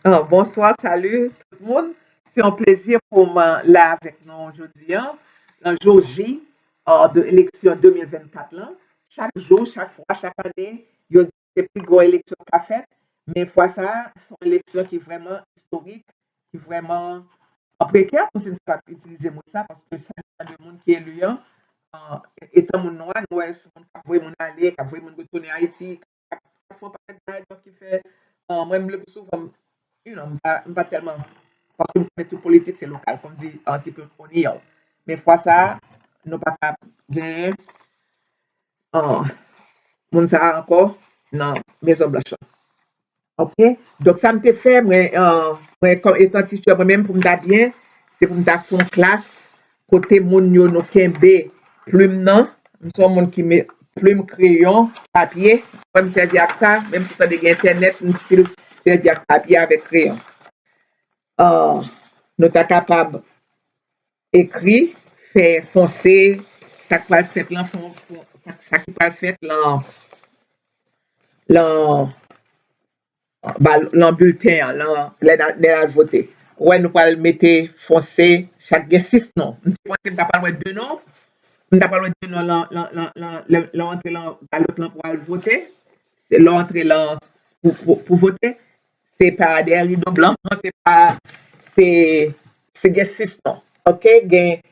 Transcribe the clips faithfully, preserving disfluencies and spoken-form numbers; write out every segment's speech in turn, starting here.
Ah, bonswa, salut tout moun. Se yon plezi pou m la avèk nou jodi a, nan jou J ah, de eleksyon de mil vennkat lan. Chak jou, chak fwa, chak ane, yo di se pi gwo eleksyon k ap fèt, men fwa sa a, se yon eleksyon ki vrèman istorik, ki vrèman an prekè, pou si n kapab itilize mo sa, paske sa depann de moun ki eli an. Ah, etan moun nwa, nou wè se moun k ap voye moun ale, k ap voye moun retounen Ayiti, k ap fè yon pakèt bagay, donk ki fè, ah, mwen menm le pi souvan, you know, m pa, m pa tèlman, paske m konnen tout politik se lokal, kòm di Aunty Peronio. Men fwa sa a, nou pa ka genyen, ah, moun sa a ankò nan Mezon Blanch lan. Ok? Donk sa m te fè, mwen, ah, mwen kòm etan teacher, mwen menm pou m ta byen, se pou m ta fè yon klas kote moun yo nou kenbe plim nan. M se yon moun ki met plim, kreyon, papye. Mwen m sèvi ak sa, menm si tande gen entènèt, m still sèvi ak papye avèk kreyon. Ah, nou ta kapab ekri, fè fonse, sa k pral fèt lan, fon, fon, sa, sa ki pral fèt lan, lan, ba, lan bilten an, lan, lè n a, lè n al vote. Ou wè, nou pral mete fonse, chak gen sis non. M te panse m ta pral wè de non. M ta pral wè de non lan, lan, lan, lan, lè, lè w antre lan balòt lan pou al vote. Se lè w antre lan pou, pou, pou vote. Se pa dèyè rido blan, se pa, se, se gen sis non. Ok? Gen,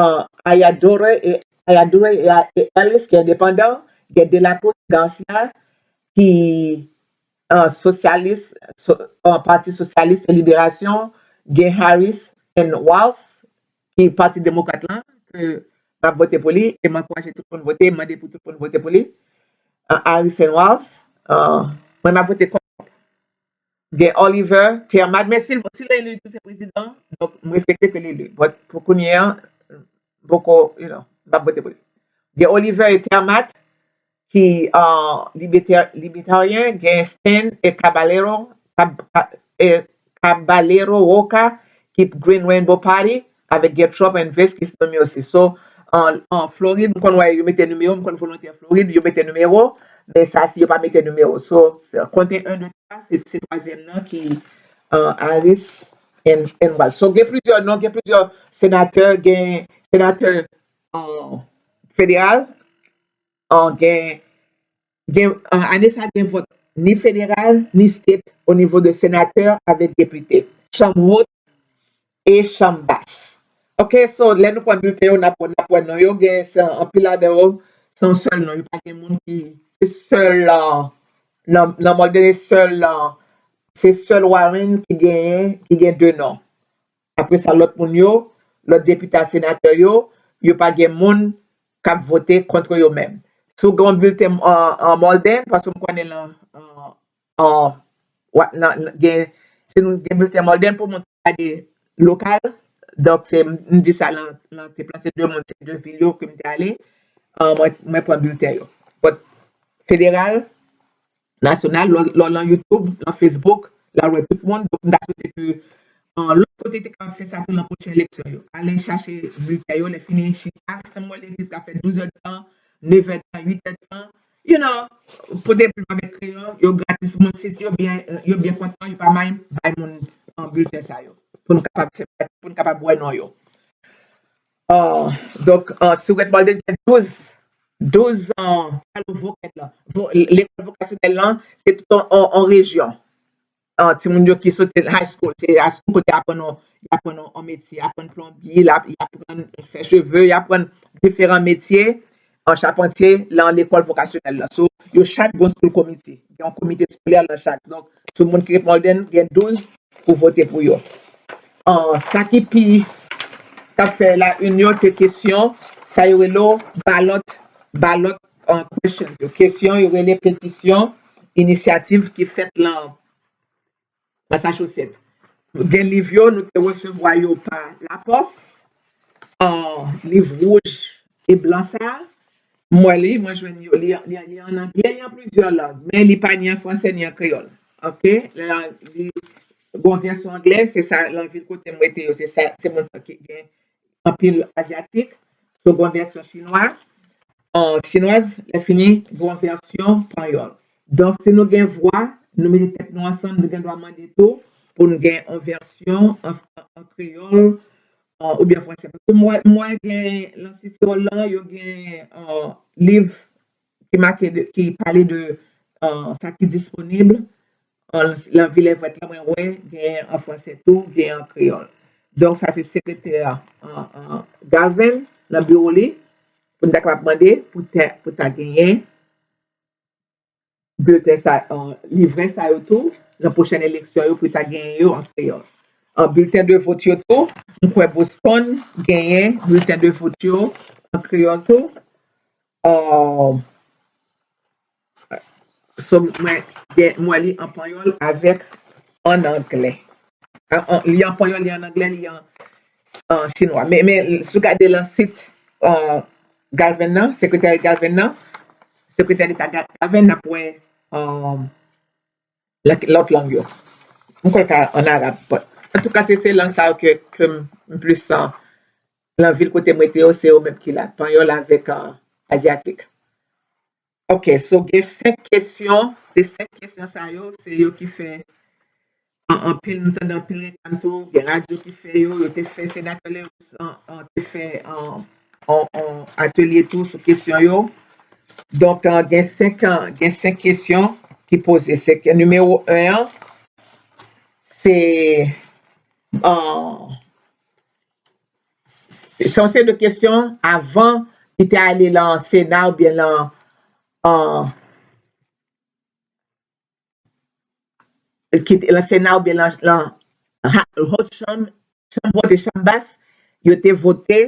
uh, Ayadure e, Ayadure e, e Ellis ki endepandan, gen Delacroix Garcia ki, uh, sosyalis, so, uh, Pati Sosyalis e Liberasyon, gen Harris and Walz ki Pati Demokrat lan, ke m ap vote pou li, e m ankouraje tout moun vote, m mande pou tout moun vote pou li. Uh, Harris and Walz, uh, mwen m ap vote kont. Gen Oliver Termat, men si, si l eli tou se prezidan, donk m respekte ke l eli. But pou kounye a, m poko, you know, m p ap vote pou li. Gen Oliver e Termat ki, uh, libetè-, libertaryen, gen Stan e Caballero, Cab-, Ca-, e Caballero Roca ki Green Rainbow Party, avèk gen Trump and Vance ki se nonmen osi. So, an, an Florid, m konn wè yo mete nimewo, m konn volontè Florid, yo mete nimewo, men sa si yo pa mete nimewo. So, konte en, de, twa, se, se twazyèm nan ki, uh, Harris and, and Walz. So, gen plizyè non, gen plizyè senatè, gen senatè, uh, federal, uh, gen, gen, uh, ane sa gen vòt ni federal, ni state o nivo de senatè avèk depite. Chanm wot e chanm bas. Ok, so, lè nou pran bilten yo, n ap, n ap wè non yo, gen se anpil ladan yo, se yon sèl non. Yo pa gen moun ki, se sèl, uh, nan, nan Malden, se sèl, uh, se sèl Warren ki genyen, ki gen de non. Apre sa, lòt moun yo, lòt depite a senatè yo, yo pa gen moun k ap vote kont yo menm. Si w gen yon bilten an, an Malden, paske m konnen lan, an, an, wa-, nan, nan, gen, si nou gen bilten Malden pou moun gade lokal, donk se, m di sa lan, lan te plase de moun, se de vil yo ke m te ale, an, mwen, mwen pran bilten yo. But federal, nasyonal, lè, lè w lan YouTube, lan Facebook, l al wè tout moun. Donk, m ta swete ke, an, lòt kote te kapab fè sa tou lan pwochen eleksyon yo. Ale chache bilten yo, lè fini chita, tann mwen legliz ka fè douz è tan, nèf è tan, uit è tan. You know, pote plim avèk kreyon, yo gratis, moun sit yo byen, yo byen kontan, yo pa mind bay moun, an, bilten sa yo. Pou n kapab fè, pou n kapab wè non yo. Ah, donk, ah, si w ret Malden, gen douz, douz, ah, alo vokèt la. Vo-, lekòl vokasyonèl lan, se tout on, on, on rejyon. Ah, timoun yo ki soti high school, se high school kote y aprann on, y aprann on, on metye, y aprann plonbye, y ap-, y aprann fè cheve, y aprann diferan metye, an chapantye, lan lekòl vokasyonèl la. So, yo chak gen on school committee. Gen on komite eskolè lan chak. Donk, sou moun ki ret Malden, gen douz, pou vote pou yo. Ah, sa ki pi, k ap fè la une yo, se kesyon, sa yo rele ballot, ballot, ah, questions yo. Kesyon yo rele petisyon inisyativ ki fèt lan Massachusetts. Gen liv yo, nou te resevwa yo pa lapòs. Ah, liv wouj e blan sa a. M wè li, mwen jwenn yo, li, li, li an anglè, li an plizyè lang, men li pa ni an fransè ni an kreyòl. Ok? Li, li gon vèsyon anglè, se sa, lan vil kote m rete yo, se sa, se moun sa ki gen anpil azyatik. So, gon vèsyon chinwa, an chinwaz, lè fini, gon vèsyon panyòl. Donk, si nou gen vwa, nou mete tèt nou ansanm, nou gen dwa mande tou, pou n gen yon vèsyon an, an kreyòl, uh, oubyen fransè. Paske m wè, m wè gen nan sit yo la, yo gen, uh, liv ki make de, ki pale de, uh, sa ki disponib, uh, lan vilèvèt la, mwen wè gen an fransè tou, gen an kreyòl. Donk, sa se sekretè, uh, uh, Galvin nan biwo li, pou n ta kapab mande pou te, pou ta genyen bilten sa, uh, livrè sa yo tou, nan pwochèn eleksyon yo, pou ta genyen yo an kreyòl. Uh, bilten de vòt yo tou, m kwè Boston genyen bilten de vòt yo an kreyòl tou. Uh, so, mwen, gen, mwen li an panyòl avèk an anglè. An, an, li an panyòl, li an anglè, li an, an chinwa. Men, men, si w gade lan sit, uh, Galvin nan, sekretè Galvin nan, sekretè deta Ga-, Galvin, n ap wè, uh, lòt, lòt lang yo. M kwè ka an arab, but antouka, se, se lang sa yo ke, ke m, m plis, uh, lan vil kote m rete yo, se yo menm ki la, panyòl avèk, uh, azyatik. Ok, so gen senk kesyon, se senk kesyon sa yo, se yo ki fè an, anpil, nou tande anpil reklame tou, gen radyo ki fè yo, yo te fè senatè Léonce, an, an, te fè an, an, an atelye tou sou kesyon yo. Donk, an, gen senk, an, gen senk kesyon ki poze. Se ke nimewo en an, se, an, se yon seri de kesyon avan ki te ale lan Sena oubyen lan, an, ki te lan Sena oubyen lan, lan ha-, Haute Chambre, Chanm Wot e Chanm Bas, yo te vote,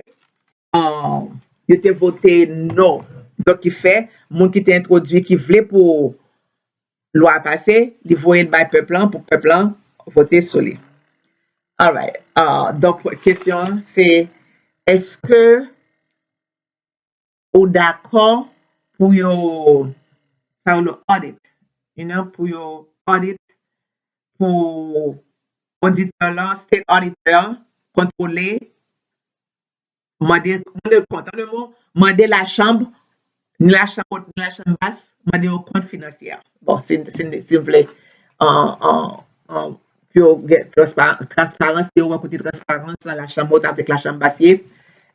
an, yo te vote non. Donk, ki fè, moun ki te entwodui, ki vle pou lwa a pase, li voye l bay pèp lan, pou pèp lan vote sou li. Alright. Ah, donk, kesyon an, se, èske ou dakò pou yo, sa yo le audit, you know, pou yo audit, pou oditè lan, state auditor an, kontwole, mande, mande kont, an de mo, mande lachanm, ni lachanm wot, ni lachanm bas, mande yo kont finansyè. Bon, si, si, si w vle, an, an, an, pou yo gen transpa-, transparans, pou yo wè kote transparans lan lachanm wot avèk lachanm bas ye,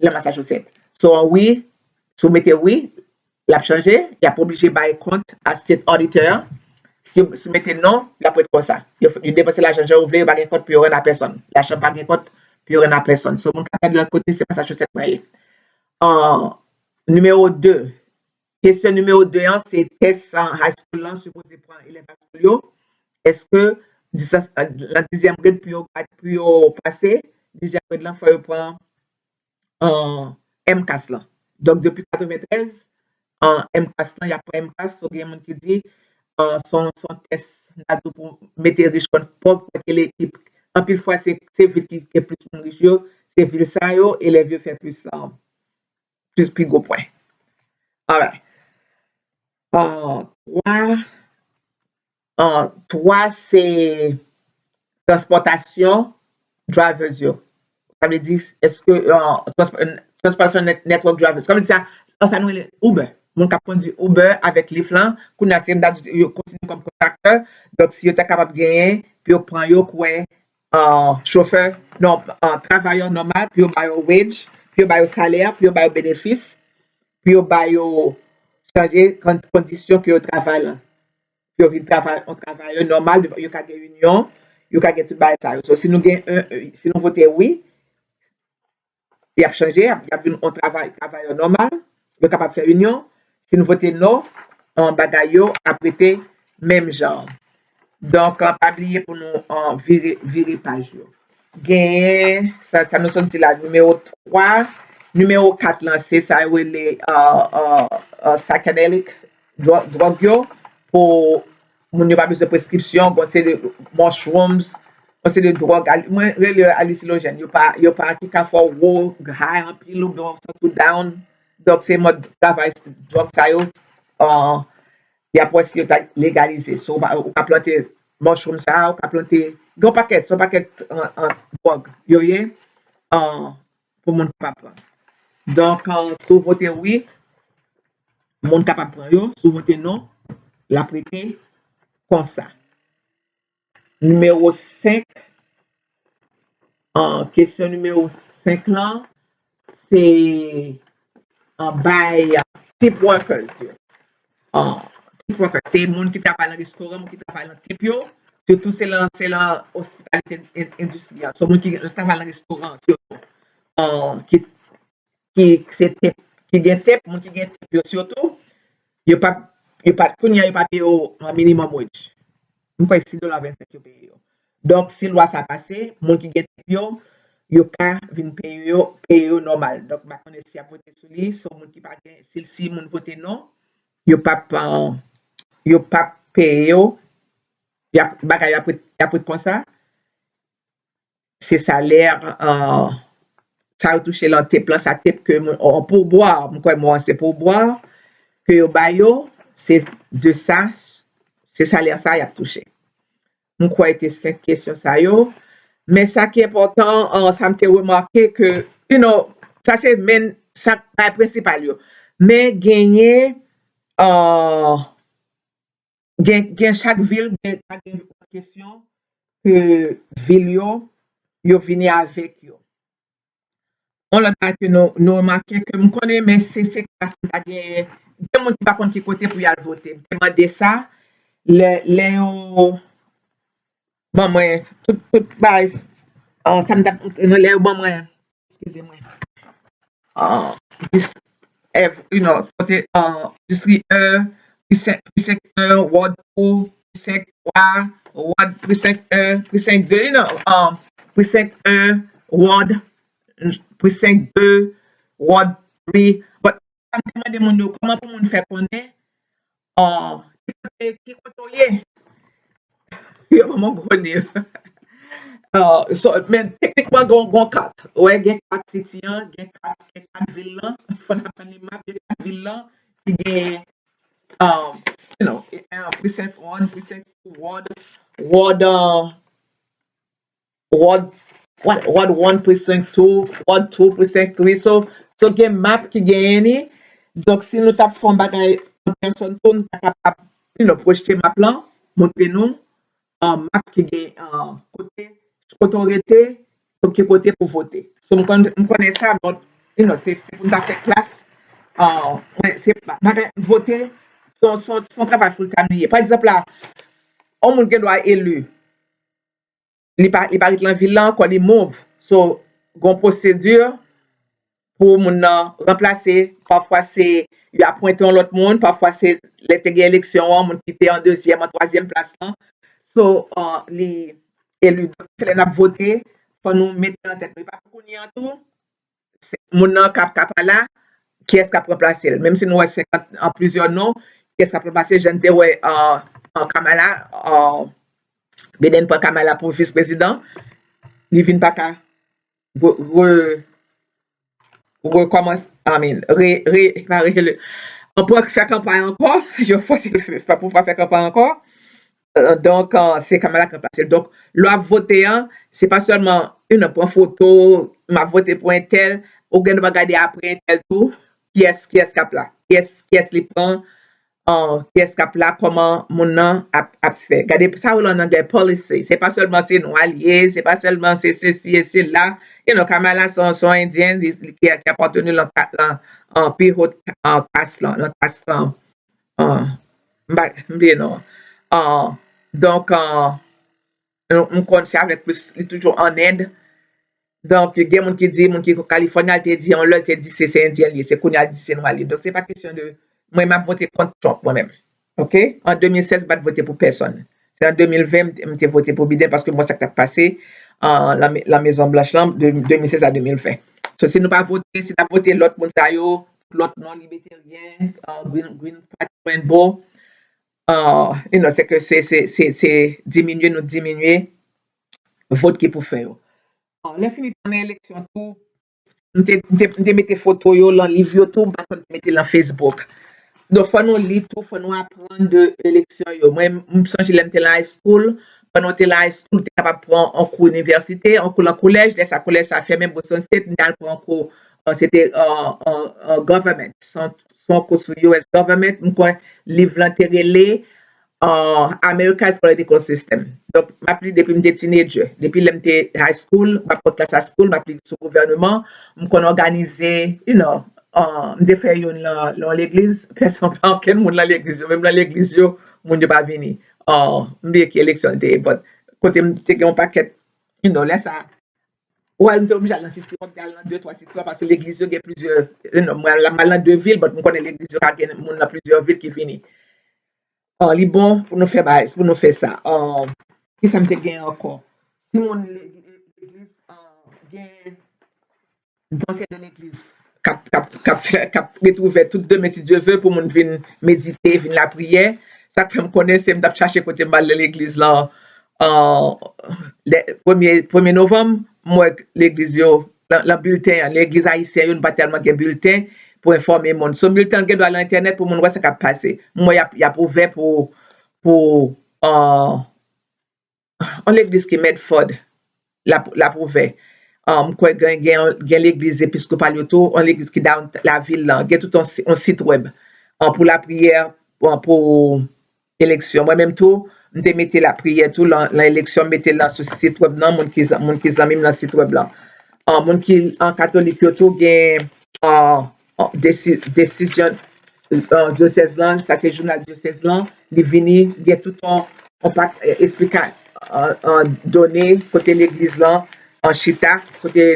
la Massachusetts. So, wi, si w mete wi, l ap chanje, y ap oblije bay kont a state auditor an. Si, si w mete non, l ap ret konsa. Yo, yo depanse lajan jan yo vle, yo pa gen kont pou yo rann a pèsonn. Lachanm pa gen kont pou yo rann a pèsonn. So, moun k ap gade lòt kote, se Massachusetts mwen ye. An, nimewo de. Kesyon nimewo de an, se tès, an, high school lan sipoze pran elèv high school yo. Èske dizans, lan dizyèm grade pou yo, pou yo pase, dizyèm grade lan fò yo pran, an, MCAS lan. Donk, depi katreventrèz, an, MCAS lan, y ap pran MCAS, so gen moun ki di, an, se yon, se yon tès, n a di pou mete rich kont pòv, paske lekip, anpil fwa, se, se vil ki gen plis moun rich yo, se vil sa yo, elèv yo fè plis, an, plis pi gwo pwen. Alright. An, twa, an, twa, se transpòtasyon drivers yo. Sa vle di, èske, an, transp-, transpòtasyon net-, network drivers. Kòm di sa, an, sa nou rele Uber. Moun k ap kondui Uber avèk Lyft lan, kounye a, se m ta di yo konsidere kòm kontraktè. Donk, si yo ta kapab genyen, pou yo pran yo, kwè, an, chofè, non, an, travayè nòmal, pou yo ba yo wage, pou yo ba yo salè, pou yo ba yo benefis, pou yo ba yo chanje kon-, kondisyon ke yo travay lan. Pou yo vin travay, yon travayè nòmal, yo ka gen inyon, yo ka gen tout bagay sa yo. So, si nou gen, en, en, si nou vote wi, y ap chanje, y ap, y ap vin yon travay, travayè nòmal, yo kapab fè inyon. Si nou vote non, an, bagay yo ap rete menm jan. Donk, an, pa bliye pou nou, an, vire, vire paj yo. Genyen, sa, sa nou sot di la, nimewo twa, nimewo kat lan, se sa yo rele, an, an, an, psychedelic dwò-, dwòg yo, pou moun yo pa bezwen preskripsyon, bon, se de mushrooms, bon, se de dwòg, al-, mwen rele yo alusinogèn, yo pa, yo pa ki ka fè w wo, high anpil, oubyen w santi w down. Donk, se mòd travay dwòg sa yo, an, y ap wè si yo ta legalize. So, ou pa, ou ka plante mushroom sa, ou ka plante, gen yon pakèt, se yon pakèt, an, an, dwòg yo ye, an, pou moun kapab pran. Donk, an, si w vote wi, moun kapab pran yo, si w vote non, l ap rete konsa. Nimewo senk, an, kesyon nimewo senk lan, se an bay tip workers yo. An, tip workers, se moun ki travay nan restoran, moun ki travay nan tip yo, sitou se lan, se lan ospitalite endistri a. So, moun ki travay nan restoran, sitou, an, ki, ki, se tip, ki gen tip, moun ki gen tip yo sitou, yo pa, yo pa, kounye a, yo pa peye yo minimum wage. M kwè sis dola vennsenk yo peye yo. Donk, si lwa sa pase, moun ki gen tip yo, yo ka vin peye yo, peye yo nòmal. Donk, m pa konnen si y ap vote sou li, so moun ki pa gen, si, si moun vote non, yo p ap, euh, yo p ap peye yo, y ap, bagay yo ap ret, y ap ret konsa. Se salè, euh, sa yo touche lan tip lan, sa tip ke moun, an poubwa, m kwè mo an se poubwa, ke yo ba yo, se de sa, se salè sa y ap touche. M kwè te senk kesyon sa yo. Men sa ki enpòtan, euh, sa m te remake ke, you know, sa se men, sa bay prensipal yo. Men genyen, euh, gen, gen chak vil, gen, gen kesyon ke vil yo, yo vini avèk yo. Yon lòt bagay ke nou, nou remake ke m konnen, men se, se klas mwen ta genyen. Gen moun ki pa konn ki kote pou y al vote. M te mande sa, lè, lè yo ban mwen tout, tout bagay, ah, sa m t ap, lè yo ban mwen, eskize mwen, ah, dis, ev, you know, kote, ah, distri en, precinct, precinct en, ward two, precinct twa, ward, precinct en, precinct de, you know, ah, precinct en, ward, precinct de, ward three. But sa m te mande moun yo, kòman pou moun fè konnen, ah, ki kote, ki kote w ye? Yo ban m yon gwo liv. Ah, so, men teknikman, gen yon kat. Ou wè, gen kat city an, gen kat, gen kat vil lan. Fò n aprann li map, gen kat vil lan ki gen, um, you know, eh, eh, precinct one, precinct two, ward, ward, uh, ward, what, ward one, precinct two, ward two, precinct three. So, so gen map ki genyen ni. Donk, si nou t ap fè yon bagay an pèsòn tou, nou ta kapab, you know, pwojte map lan, montre nou, uh, map ki gen, uh, kote, kote w rete, sou ki kote pou vote. So, m konn, m konnen sa, but, you know, se, se pou n ta fè klas, uh, se pa, bagay vote, se yon, se yon, se yon travay full time li ye. Pa egzanp la, yon moun gen dwa eli. Li pa, li pa ret lan vil lan ankò, li move. So, gon pwosedi pou moun nan ranplase. Pafwa se yo apwente yon lòt moun, pafwa se lè te gen eleksyon an, moun ki te an dezyèm, an twazyèm plas lan. So, uh, li eli. Donk, se lè n ap vote, fò nou mete nan tèt nou. E pa pou kounye an tou, se moun nan k ap, k ap pa la, kiyès k ap ranplase l? Menm si nou wè senkant an plizyè non, kiyès k ap ranplase l? Jan n te wè, uh, uh, Kamala, uh, Biden pran Kamala pou vis prezidan, li vin pa ka re, re, rekòmanse, I mean, re, re, pa re, re, ankò fè kanpay ankò, yo fòse l fè, fè, pou fè kanpay ankò. Euh, donk, euh, se Kamala k ranplase l. Donk, lè w ap vote an, se pa sèlman, you know, pran foto, m ap vote pou entèl, ou gen dwa gade apre entèl tou, kiyès, kiyès k ap la, kiyès, kiyès li pran, euh, kiyès k ap la, kòman moun nan ap, ap fè. Gade sa yo la an anglè, policy. Se pa sèlman se nwa l ye, se pa sèlman se sesi e sela. You know, Kamala se yon, se yon endyen, li, li ki, ki apateni lan, lan, an pi wo, an kas lan, lan kas lan. Ah, m pa, m bliye non. Ah, donk, ah, m konn se avèk plis, li toujou an End. Donk, gen moun ki di, moun ki Kalifòni, al te di, yon lè l te di se, se endyen li ye, se kounye a l di se nwa li ye. Donk, se pa kesyon de, mwen, m ap vote kont Trump, mwen menm. Oke? An de mil sèz, m pa t vote pou pèsonn. Se an de mil ven, m te, m te vote pou Biden, paske m wè sa k t ap pase, ah, la, la Mezon Blanch lan, de de mil sèz a de mil ven. So, si nou pa vote, si n ap vote lòt moun sa yo, lòt non libertaryen, uh, Green, Green Party, Rainbow, uh, you know, se ke se, se, se, se diminye, nou diminye vòt ki pou fè yo. Uh, lè fini, pandan eleksyon tou, m te, m te, m te mete foto yo lan liv yo tou, m pa konn mete lan Facebook. Donk, fò nou li tou, fò nou aprann de eleksyon yo. Mwen, m sonje lè m te lan high school, pandan w te lan high school, w te kapab pran yon kou inivèsite, yon kou lan kolèj, lè sa kolèj sa fèmen, Boston State, m te al pran yon kou, euh, se te, euh, euh, euh, government, se yon, se yon kou sou U S government, m kwè liv lan te rele, uh, America's political system. Donk, m ap li depi m te teenager. Depi lè m te high school, m ap pran klas high school, m ap li sou gouvènman, m konn òganize, you know, uh, m te fè youn lan, lan legliz, pèsonn pa okenn moun lan legliz yo, menm lan legliz yo, moun yo pa vini. Uh, m bliye ki eleksyon l te ye, but kote m te gen yon pakèt, you know, lè sa, ou al, m te oblije al nan City Walk, al nan de, twa City Walk, paske legliz yo gen plizyè, you know, mwen al, m al nan de vil, but m konnen legliz yo ka gen moun nan plizyè vil ki vini. Uh, li bon pou nou fè bagay, pou nou fè sa. Uh, ki sa m te gen ankò? Timoun legliz, uh, gen dansè de legliz k ap, k ap, k ap fè, k ap ret ouvè tout demen, si Dye vle, pou moun vin medite, vin lapriyè. Sa k fè m konnen se m t ap chache kote m al nan legliz lan, uh, premye, premye novanm, m wè legliz yo, lan, lan bilten an, legliz ayisyen yo, nou pa tèlman gen bilten pou enfòme moun. So, bilten an gen dwa lan entènèt pou moun wè sa k ap pase. M wè y ap, y ap ouvè pou, pou, uh, yon legliz ki Medford, l ap, l ap ouvè. Uh, m kwè gen, gen, gen legliz episkopal yo tou, yon legliz ki down lavil lan. Gen tout yon, yon sit wèb, uh, pou lapriyè, uh, pou eleksyon. Mwen menm tou, m te mete lapriyè tou lan, lan eleksyon, m mete l lan sou sit wèb nan, moun ki, moun ki zanmi m lan sit wèb lan. Uh, moun ki an katolik yo tou gen, uh, desi-, desizyon, uh, dyosèz lan, sa se jounal dyosèz lan, li vini, gen tout yon, yon pa, esplika, uh, uh, done kote legliz lan, uh, chita, kote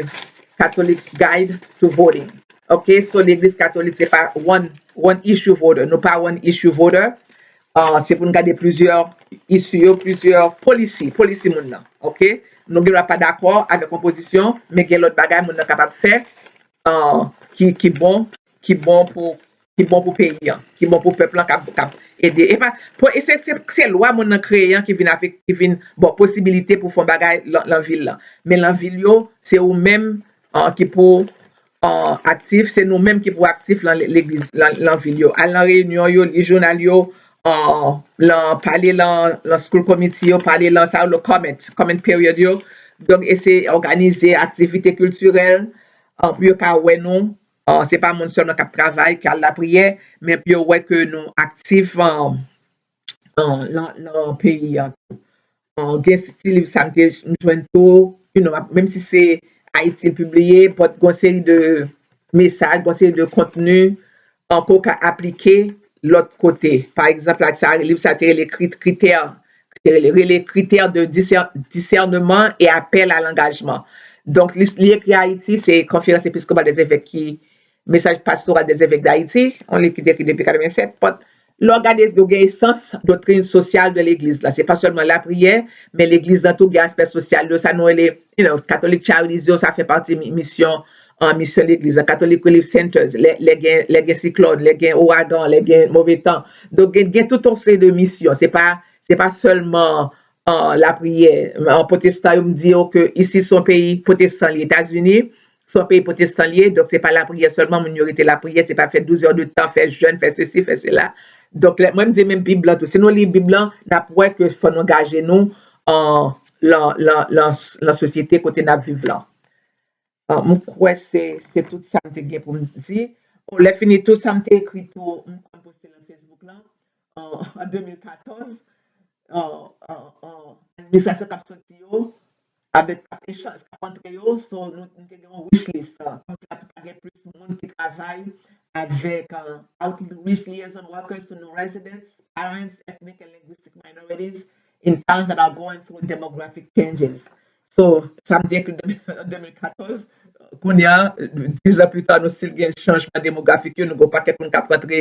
Catholic Guide to Voting. Ok, so legliz katolik se pa one, one issue voter, nou pa one issue voter. Uh, se pou n gade plizyè issue yo, plizyè policy, policy moun nan. Ok, nou gen dwa pa dakò avèk yon pozisyon, men gen lòt bagay moun nan kapab fè, uh, ki, ki bon, ki bon pou, ki bon pou peyi an, ki bon pou pèp lan, k ap, k ap ede. E pa, pou, e se, se, se lwa moun nan kreye an ki vin avèk, ki vin ba w posibilite pou fè yon bagay lan, lan vil lan. Men lan vil yo, se ou menm, uh, ki pou, uh, aktif, se nou menm ki pou aktif lan le-, legliz, lan, lan vil yo. Al nan reyinyon yo, li jounal yo, uh, lan, pale lan, lan school committee yo, pale lan sa yo, le comment, comment period yo. Donk, eseye òganize aktivite kiltirèl, uh, pou yo ka wè nou. Uh, se pa moun sèlman k ap travay, k al lapriyè, men pou yo wè ke nou aktif, uh, uh, lan, lan peyi an. Uh, gen ti liv sa m te, m jwenn tou, you know, menm si se Ayiti l pibliye, but gon seri de mesaj, gon seri de kontni, uh, ke w ka aplike lòt kote. Pa egzanp, la, sa, liv sa te rele kri-, kritè, te rele, rele kritè de disè-, disèneman e apèl a langajman. Donk, li, li ekri Ayiti, se Conférence Épiscopale des Évêques ki, Message Pastoral des Évêques d'Haïti, yon liv ki te ekri depi katrevennsèt, but lè w gade yo gen esans doktrin sosyal de legliz la. Se pa sèlman lapriyè, men legliz lan tou gen aspè sosyal yo, sa nou rele, you know, Catholic Charities yo, sa fè pati mi-, misyon, uh, misyon legliz la. Catholic Relief Centers, lè, lè gen, lè gen siklòn, lè gen ouragan, lè gen move tan. Donk, gen, gen tout yon seri de misyon. Se pa, se pa sèlman, uh, lapriyè. Uh, pwotestan yo, m di yo ke isi se yon peyi pwotestan li Etazini, se yon peyi pwotestan li ye, donk se pa lapriyè sèlman, moun yo rete lapriyè, se pa fè douz è de tan, fè jèn, fè sesi, fè sela. Donk, lè, mwen, m di menm Bib lan tou. Si nou li Bib lan, n ap wè ke fò nou angaje nou, uh, lan, lan, lan, lan sosyete kote n ap viv lan. Uh, m kwè se, se tout sa m te gen pou m di. O, lè fini tou, sa m te ekri tou, m konn poste lan Facebook lan, uh, an de mil katòz, uh, uh, uh, administrasyon k ap soti yo, avèk k ap echanj, k ap antre yo, so nou, nou te gen yon wish list, uh, kòmsi la pou ka gen plis moun ki travay avèk, uh, outreach liaison workers to new residents, parents, ethnic and linguistic minorities in towns that are going through demographic changes. So, sa m te ekri an de mil katòz, kounye a, diz an pita, nou still gen chanjman demografik yo, nou gen yon pakèt moun k ap rantre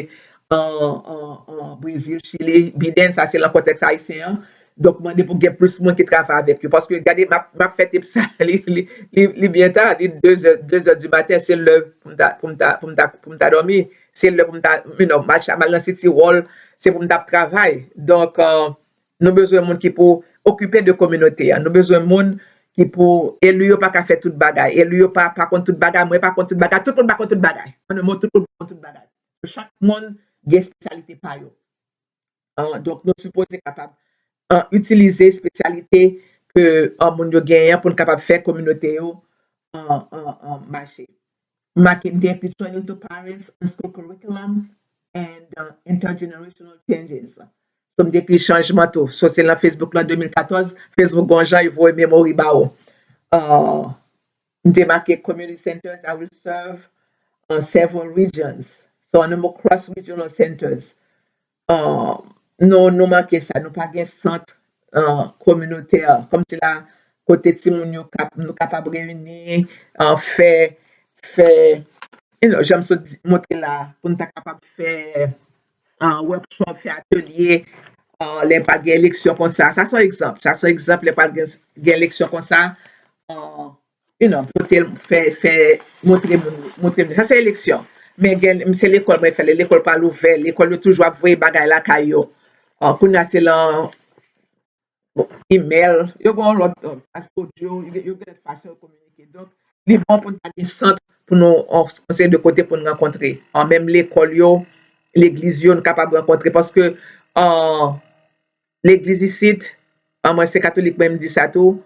an, an, an Brezil, Chili, Biden, sa se lan kontèks ayisyen an. Donk, mande pou gen plis moun ki travay avèk yo. Paske, gade, m ap, m ap fè tip sa, li, li, li, li byen ta, li de zè, de zè di maten, se lè pou m ta, pou m ta, pou m ta, pou m ta dòmi. Se lè pou m ta, you know, m al, m al nan City Hall, se pou m ta ap travay. Donk, euh, nou bezwen moun ki pou okipe de kominote a. Nou bezwen moun ki pou, eli yo pa ka fè tout bagay. Eli yo pa, pa konn tout bagay, mwen pa konn tout bagay. Tout moun pa konn tout bagay. An en mo, tout moun pa konn tout bagay. Chak moun gen espesyalite pa yo. Ah, donk, nou sipoze kapab, ah, itilize espesyalite ke, ah, moun yo genyen pou n kapab fè kominote yo, ah, ah, ah, mache. M make, m te ekri training to parents on school curriculum and, uh, intergenerational changes. So, m te ekri chanjman tou. So, se nan Facebook lan de mil katòz, Facebook gon jan, yo voye memory ba ou. Uh, m te make community centers that will serve uh, several regions. So, an nou mo cross regional centers. Uh, nou, nou manke sa, nou pa gen sant uh, kominotè, kòmsi la, kote timoun yo kap, nou kapab reyini, uh, fè, fè, you know, jan m sot di- montre la, pou nou ta kapab fè uh, workshop, fè atelye, uh, lè pa gen eleksyon konsa. Sa se yon egzanp. Sa se yon egzanp, lè pa gen, gen eleksyon konsa, uh, you know, pote, fè, fè, montre moun, montre moun. Sa se eleksyon. Men gen, se lekòl mwen fè, lè lekòl pa l ouvè, lekòl yo toujou ap voye bagay lakay yo. Uh, kounye a se lan email, yo gen yon lòt, uh, audio, yo gen, yo gen lòt fason yo kominike. Donk, li bon pou n ta gen sant pou nou, yon, yon seri de kote pou n rankontre. An menm lekòl yo, legliz yo, nou kapab rankontre. Paske, uh, legliz isit, an mwen se katolik, mwen m di sa tou,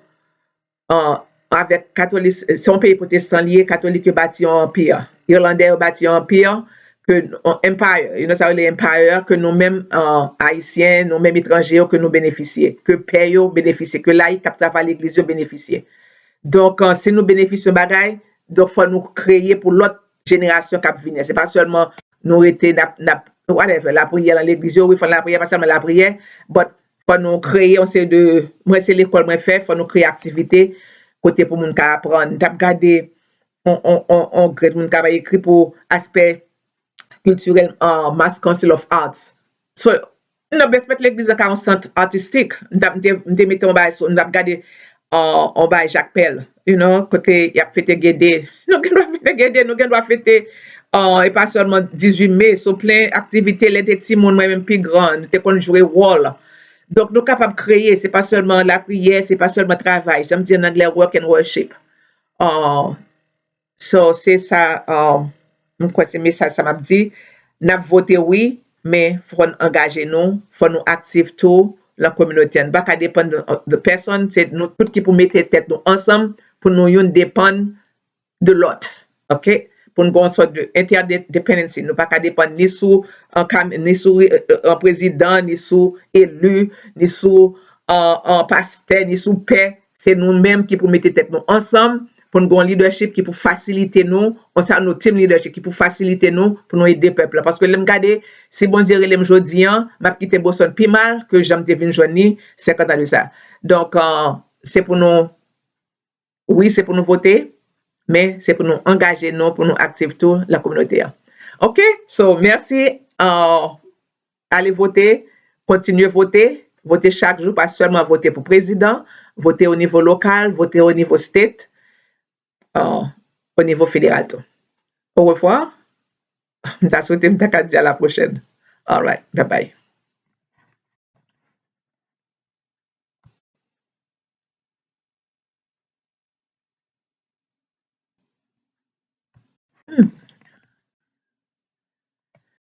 uh, avèk katolik, se yon peyi pwotestan li ye, katolik yo bati yon anpi, ilandè yo bati yon anpi, ke, yon empire, you know, sa yo rele empire, ke nou menm, uh, ayisyen, nou menm etranje yo, ke nou benefisye, ke pè yo benefisye, ke layik k ap travay legliz yo benefisye. Donk, uh, si nou benefisye yon bagay, donk fò nou kreye pou lòt jenerasyon k ap vini. Se pa sèlman nou rete n ap, n ap, whatever, lapriyè nan legliz yo, wi, fò n lapriyè, pa sèlman lapriyè, but fò nou kreye yon seri de, mwen se lekòl mwen fè, fò nou kreye aktivite kote pou moun ka aprann. M t ap gade on, on, on, on grèt moun ka ekri pou aspè kiltirèl, uh, Mass Council of Arts. So, nou bezwen mete legliz la ka yon sant atistik. M t ap, m te, m te mete yon bagay sou, m t ap gade, uh, yon bagay Jakmèl, you know, kote y ap fete Gede. Nou gen dwa fete Gede, nou gen dwa fete, uh, e pa sèlman dizuit me, so plen aktivite lè te timoun, mwen menm pi gran, nou te konn jwe wòl. Donk, nou kapab kreye, se pa sèlman lapriyè, se pa sèlman travay. Jan m di an anglè, work and worship. Uh, so, se sa, uh, m kwè se mesaj sa m ap di. N ap vote wi, men fò n angaje nou, fò nou aktif tou lan kominote a. Nou pa ka depann de, de pèsonn, se nou tout ki pou mete tèt nou ansanm pou nou youn depann de lòt. Ok? Pou n gen yon sòt de interdependency. Nou pa ka depann ni sou an kam, ni sou, euh, an prezidan, ni sou eli, ni sou an, an pastè, ni sou pè. Se nou menm ki pou mete tèt nou ansanm, pou n gen yon leadership ki pou fasilite nou, yon sa nou team leadership ki pou fasilite nou, pou nou ede pèp la. Paske lè m gade, si Bondye rele m jodi an, m ap kite Boston pi mal ke jan m te vin jwenn li senkant an de sa. Donk, euh, se pou nou Wi, se pou nou vote, men se pou nou angaje nou, pou nou aktif tou lan kominote a. Ok, so, mèsi. Uh, ale vote, kontinye vote, vote chak jou, pa sèlman vote pou prezidan, vote o nivo lokal, vote o nivo state, uh, o nivo federal tou. Au revoir. M ta swete m ta ka di a la pwochèn. All right, bye bye. Hmm.